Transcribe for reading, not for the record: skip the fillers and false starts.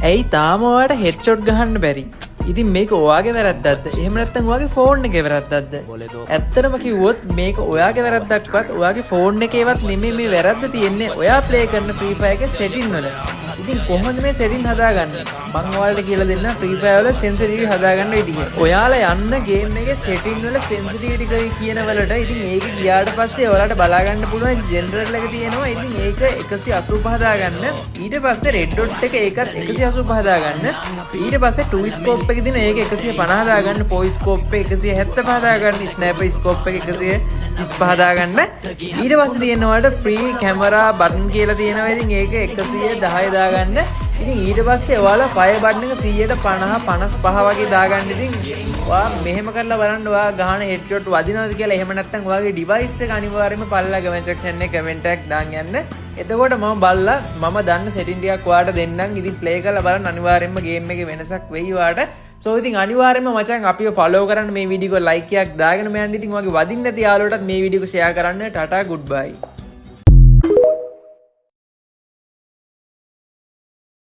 ඇයි තාම ඔයාට හෙඩ්ෂොට් ගහන්න බැරි? ඉතින් මේක ඔයාගේ වැරද්දක්ද? එහෙම නැත්නම් ඔයාගේ ෆෝන් එකේ වැරද්දක්ද? ඇත්තටම කිව්වොත් මේක ඔයාගේ වැරද්දක්වත් ඔයාගේ ෆෝන් එකේවත් නෙමෙයි. මේ වැරද්ද තියෙන්නේ ඔයා ප්ලේ කරන ෆ්‍රී ෆයර් එකේ සෙටින් වල. ඉතින් කොහොමද මේ සෙටින් හදාගන්නේ? මං ඔයාලට කියලා දෙන්නම් ෆ්‍රී ෆයර් වල සෙන්සිටිවිටි හදාගන්න විදිහ. ඔයාලා යන්න ගේම් එකේ සෙටින් වල සෙන්සිටිවිටි කියන වලට. ඉතින් ඒක ගියාට පස්සේ ඔයාලට බලා ගන්න පුළුවන් ජෙනරල් එක තියෙනවා. ඉතින් ඒක 185 දාගන්න. ඊට පස්සේ රෙඩ් ඩොට් එක, ඒකත් 185 දාගන්න. ඊට පස්සේ 2 ස්කෝප් එක තියෙන, ඒක 150 දාගන්න. 4 ස්කෝප් එක 175 දාගන්න. ස්නයිපර් ස්කෝප් එක 135 දාගන්න. ඊට පස්සේ තියෙනවා ඔයාලට ෆ්‍රී කැමරා බටන් කියලා තියෙනවා. ඉතින් ඒක 110 දාගන්න. ඉතින් ඊට පස්සේ ඔයාලා ෆයර් බටන් එක 150, 55 වගේ දාගන්න. ඉතින් ඔයා මෙහෙම කරලා බලන්න ඔයා ගහන හෙඩ්ෂොට් වදිනවද කියලා. එහෙම නැත්නම් ඔයාගේ ඩිවයිස් එක අනිවාර්යයෙන්ම පල්ලා කමෙන්ට් සෙක්ෂන් එකේ කමෙන්ට් එකක් දාන් යන්න. එතකොට මම බලලා මම දන්න සෙටින් ටිකක් ඔයාට දෙන්නම්. ඉතින් ප්ලේ කරලා බලන්න, අනිවාර්යයෙන්ම ගේම් එකේ වෙනසක් වෙයි ඔයාට. සෝ ඉතින් අනිවාර්යයෙන්ම මචං අපිව ෆලෝ කරන්න, මේ වීඩියෝ එක ලයික් එකක් දාගෙන යන්න. ඉතින් ඔයාගේ වදින්න නැති යාළුවටත් මේ වීඩියෝ එක ෂෙයා කරන්න. ටටා, ගුඩ් බයි.